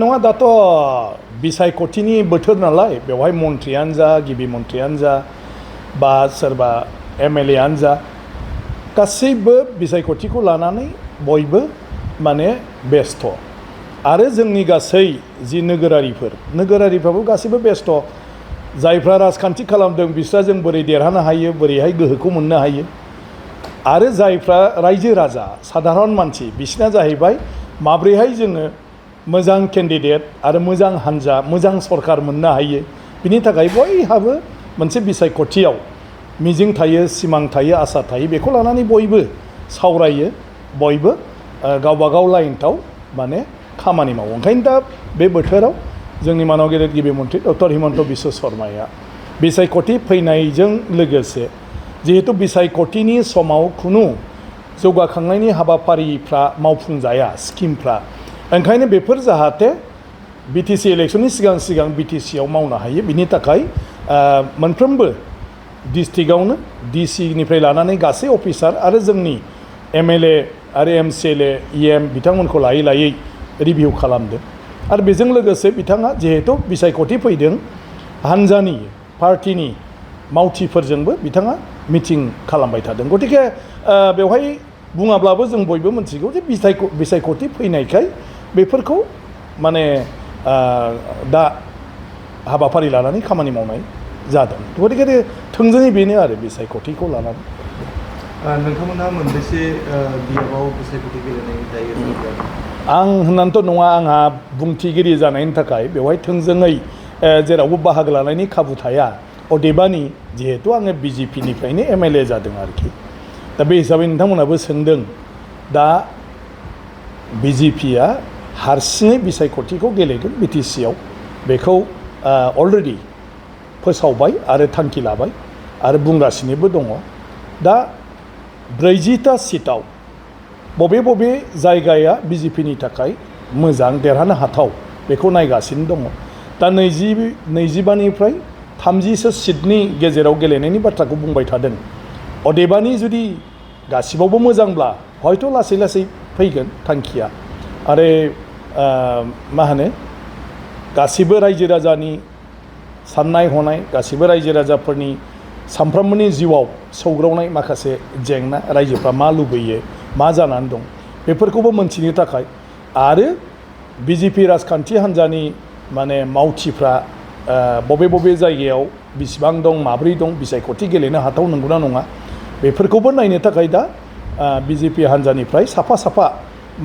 नङा दाथ' बिसायख'थिनि बोथोर नालाय बेवहाय मन्थ्रियानो जा गिबि मन्थ्रियानो जा बा सोरबा एमएलए आनो जा गासैबो बिसायख'थिखौ लानानै बयबो माने बेस्थ' आरो जोंनि गासै जि नोगोरारिफ्राबो गासैबो बेस्थ' जायफ्रा राजखान्थि खालामदों बिस्रा जों बोरै देरहानो हायो बोरैहाय गोहोखौ मोननो हायो आरो जायफ्रा रायजो राजा साधारन मानसि बिसिना जाहैबाय माब्रैहाय जोङो मोजां केन्डिडेट आरो मोजां हान्जा मोजां सरकार मोननो हायो बिनि थाखाय बयहाबो मोनसे बिसायख'थियाव मिजिं थायो सिमां थायो आसा थायो बेखौ लानानै बयबो सावरायो बयबो गावबागाव लाइनआव माने खामानि मावो ओंखायनो दा बे बोथोराव जोंनि मानव गेदेर गिबि मन्थ्रि डक्टर हिमन्त बिश्व शर्माया बिसायख'थि फैनायजों लोगोसे जिहेतु बिसायख'थिनि समाव खुनु जौगाखांनायनि हाबाफारिफ्रा मावफुंजाया स्किमफ्रा ओंखायनो बेफोर जाहाथे बिटिसि इलेक्शननि सिगां बिटिसिआव मावनो हायो बिनि थाखाय मोनफ्रोमबो डिस्ट्रिक्टआवनो डिसिनिफ्राय लानानै गासै अफिसार आरो जोंनि एमएलए आरो एमसिएलए इएम बिथांमोनखौ लायै रिभिउ खालामदों आरो बेजों लोगोसे बिथाङा जिहेतु बिसायख'थि फैदों हान्जानि पार्टिनि मावथिफोरजोंबो बिथाङा मिटिं खालामबाय थादों गतिके बेवहाय बुङाब्लाबो जों बयबो मिथिगौ जे बिसायख'थि फैनायखाय बेफोरखौ माने दा हाबाफारि लानानै खामानि मावनाय जादों गतिके थोंजोङै बेनो आरो बिसायख'थिखौ लानानै नोंथांमोनहा मोनबेसे बियाबाव बिसायख'थि गेलेनाय जायो आं होननानैथ' नङा आंहा बुंथिगिरि जानायनि थाखाय बेवहाय थोंजोङै जेरावबो बाहागो लानायनि खाबु थाया अदेबानि जिहेतु आङो बिजेपिनिफ्रायनो एमएलए जादों आरोखि दा बे हिसाबै नोंथांमोनाबो सोंदों दा बिजेपिया हारसिङै बिसायख'थिखौ गेलेगोन बिटिसिआव बेखौ अलरेडि फोसावबाय आरो थांखि लाबाय आरो बुंगासिनोबो दङ दा 40टा सिटआव बबे जायगाया बिजेपिनि थाखाय मोजां देरहानो हाथाव बेखौ नायगासिनो दङ दा 25निफ्राय 30सो सिटनि गेजेराव गेलेनायनि बाथ्राखौ बुंबाय थादों अदेबानि जुदि गासिबावबो मोजांब्ला हयथ' लासै फैगोन थांखिया आरो मा होनो गासिबो रायजो राजानि साननाय हनाय गासिबो रायजो राजाफोरनि सानफ्रोमबोनि जिउआव सौग्रावनाय माखासे जेंना रायजोफ्रा मा लुबैयो मा जानानै दं बेफोरखौबो मोनथिनो थाखाय आरो बिजेपि राजखान्थि हान्जानि माने मावथिफ्रा बबे जायगायाव बिसिबां दं माब्रै दं बिसायख'थि गेलेनो हाथाव नंगौना नङा बेफोरखौबो नायनो थाखाय दा बिजेपि हान्जानिफ्राय साफा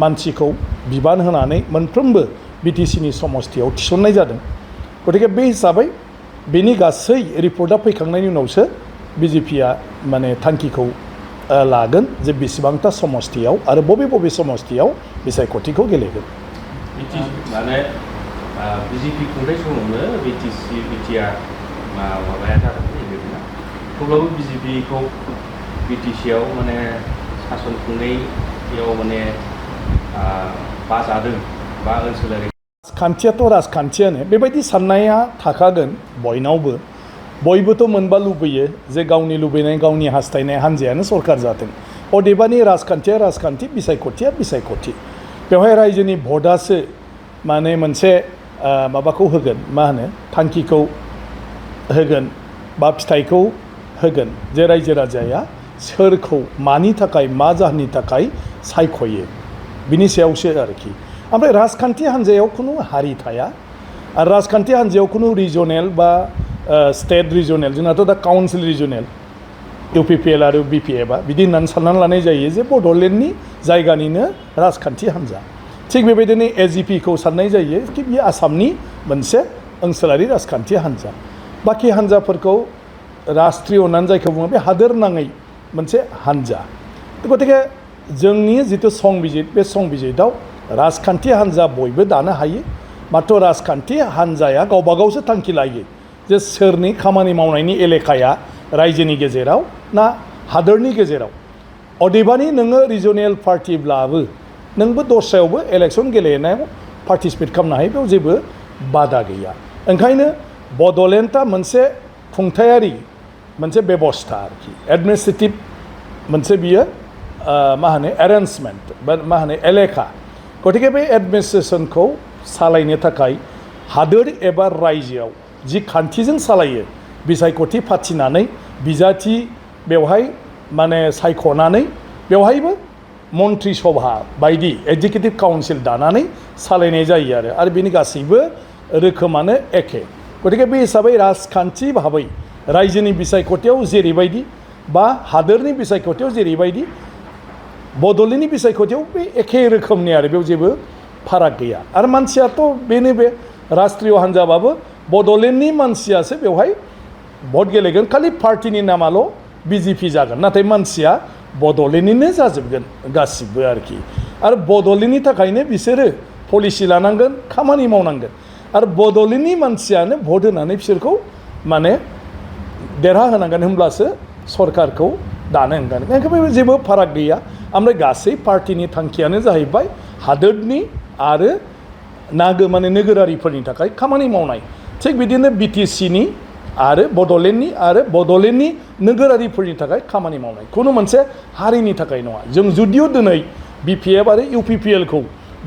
मानसिखौ बिबान होनानै मोनफ्रोमबो बिटिसिनि समस्थियाव थिसननाय जादों गतिके बे हिसाबै बेनि गासै रिपर्टआ फैखांनायनि उनावसो बिजेपिया माने थांखिखौ लागोन जे बेसेबांथा समस्थियाव आरो बबे समस्थियाव बिसायख'थिखौ गेलेगोन माने बिजेपि खुंथाय समावनो बिटिआर माबाया जादोंमोन थेवब्लाबो बिजेपिखौ बिटिसिआव माने सासन खुंनायाव माने बाजादों बा ओनसोलारि राजखान्थियाथ' राजखान्थियानो बेबायदि साननाया थाखागोन बयनावबो बयबोथ' मोनबा लुबैयो जे गावनि लुबैनाय गावनि हास्थायनाय हान्जायानो सरकार जाथों अदेबानि राजखान्थिया राजखान्थि बिसायख'थिया बिसायख'थि बेवहाय रायजोनि भटआसो माने मोनसे माबाखौ होगोन मा होनो थांखिखौ होगोन बा फिथाइखौ होगोन जे रायजो राजाया सोरखौ मानि थाखाय मा जाहोननि थाखाय सायख'यो बिनि सायावसो आरोखि ओमफ्राय राजखान्थि हान्जायाव खुनु हारि थाया आरो राजखान्थि हान्जायाव खुनु रिजनेल बा स्टेट रिजनेल जोंनाथ' दा काउन्सिल रिजनेल इउपिपिएल आरो बिपिएफआ बिदि होननानै साननानै लानाय जायो जे बड'लेण्डनि जायगानिनो राजखान्थि हान्जा थिग बेबायदिनो एजिपिखौ साननाय जायो कि बेयो आसामनि मोनसे ओनसोलारि राजखान्थि हान्जा बाखि हान्जाफोरखौ राष्ट्रीय होननानै जायखौ बुङो बे हादोर नाङै मोनसे हान्जा गतिके जोंनि जिथु संबिजित बे संबिजितआव राजखान्थि हान्जा बयबो दानो हायो माथ्र राजखान्थि हान्जाया गावबागावसो थांखि लायो जे सोरनि खामानि मावनायनि एलेकाया रायजोनि गेजेराव ना हादोरनि गेजेराव अदेबानि नोङो रिजनेल पार्टिब्लाबो नोंबो दस्रायावबो इलेक्सन गेलेनायाव पार्टिसिपेट खालामनो हायो बेयाव जेबो बादा गैया ओंखायनो बड'लेण्डआ मोनसे खुंथायारि मोनसे बेबस्था आरोखि एडमिनिस्ट्रेटिभ मोनसे बियो मा होनो एरेन्जमेन्ट बा मा होनो एलेखा गतिके बे एडमिनिस्ट्रेसनखौ सालायनो थाखाय हादोर एबा रायजोआव जि खान्थिजों सालायो बिसायख'थि फाथिनानै बिजाथि बेवहाय माने सायख'नानै बेवहायबो मन्त्रि सभा बायदि एगजिकिउटिभ काउन्सिल दानानै सालायनाय जायो आरो बेनि गासैबो रोखोमानो एखे गतिके बे हिसाबै राजखान्थि भाबै रायजोनि बिसायख'थियाव जेरैबायदि बा हादोरनि बिसायख'थियाव जेरैबायदि बड'लेण्डनि बिसायख'थियाव बे एखे रोखोमनि आरो बेयाव जेबो फाराग गैया आरो मानसियाथ' बेनो बे राष्ट्रीय हान्जाबाबो बड'लेण्डनि मानसियासो बेवहाय भट गेलेगोन खालि पार्टिनि नामाल' बिजेपि जागोन नाथाय मानसिया बड'लेण्डनिनो जाजोबगोन गासिबो आरोखि आरो बड'लेण्डनि थाखायनो बिसोरो पलिसि लानांगोन खामानि मावनांगोन आरो बड'लेण्डनि मानसियानो भट होनानै बिसोरखौ माने देरहा होनांगोन होमब्लासो सरकारखौ दानो होगोन ओंखायनो जेबो फाराग गैया ओमफ्राय गासै पार्टिनि थांखियानो जाहैबाय हादोरनि आरो माने नोगोरारिफोरनि थाखाय खामानि मावनाय थिग बिदिनो बिटिसिनि आरो बड'लेण्डनि नोगोरारिफोरनि थाखाय खामानि मावनाय खुनु मोनसे हारिनि थाखाय नङा जों जुदिअ दिनै बिपिएफ आरो इउपिपिएलखौ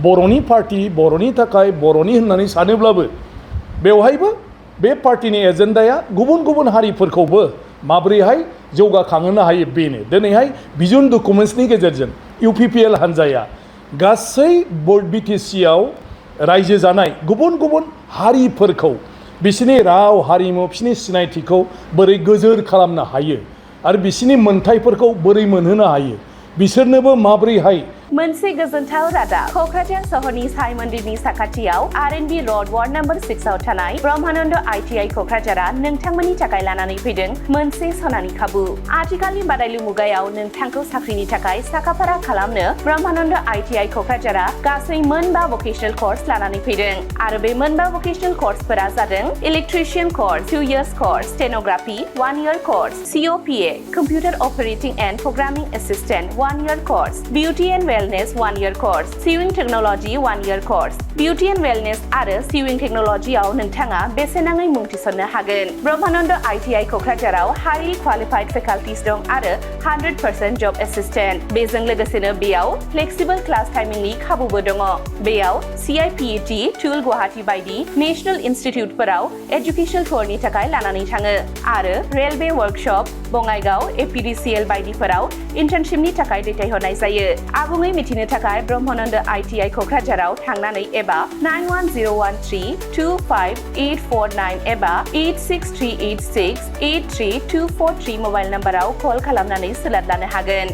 बर'नि पार्टि बर'नि थाखाय बर'नि होननानै सानोब्लाबो बेवहायबो बे पार्टिनि एजेन्डाया गुबुन गुबुन हारिफोरखौबो माबोरैहाय जौगाखांहोनो हायो बेनो दिनैहाय भिजन डकुमेन्ट्सनि गेजेरजों इउपिपिएल हान्जाया गासै बिटिसिआव रायजो जानाय गुबुन गुबुन हारिफोरखौ बिसिनि राव हारिमु बिसिनि सिनायथिखौ बोरै गोजोर खालामनो हायो आरो बिसिनि मोनथायफोरखौ बोरै मोनहोनो हायो बिसोरनोबो माबोरैहाय मोनसे गोजोनथाव रादाब क'क्राझार सहरनि साई मन्दिरनि साखाथियाव आर&बि र'ड वार्ड नम्बर 6 आव थानाय ब्रह्मानन्द ITI क'क्राझारा नोंथांमोननि थाखाय लानानै फैदों मोनसे सनानि खाबु आथिखालनि बादायलु मुगायाव नोंथांखौ साख्रिनि थाखाय साखाफारा खालामनो ब्रह्मानन्द ITI क'क्राझारा गासै मोनबा भकेशनेल कर्स लानानै फैदों आरो बे मोनबा भकेशनेल कर्सफोरा जादों electrician course 2 years course stenography 1 year course COPA computer operating and programming assistant 1 year course beauty and wellness 1 year course, sewing technology 1 year course. Beauty and wellness आरो sewing technology आव नोंथाङा बेसेनाङै मुं थिसननो हागोन। ब्रह्मानन्द ITI क'क्राझाराव highly qualified faculties दं आरो 100% job assistant। बेजों लोगोसेनो बेयाव flexible class timingनि खाबुबो दङ। बेयाव CIPET, टुल गुवाहाटी बायदि नेशनेल इनस्टिट्युटफोराव एजुकेशनेल टुरनि थाखाय लानानै थाङो आरो रेलवे वर्कशप, बङाइगाव, APDCL बायदिफोराव इन्टार्नशिपनि थाखाय दैथायहरनाय जायो। आबुङै मिथिनो थाखाय ब्रह्मानन्द ITI क'क्राझाराव थांनानै एबा 9101325849 एबा 8638683243 मबाइल नाम्बाराव कल खालामनानै सोलाद लानो हागोन।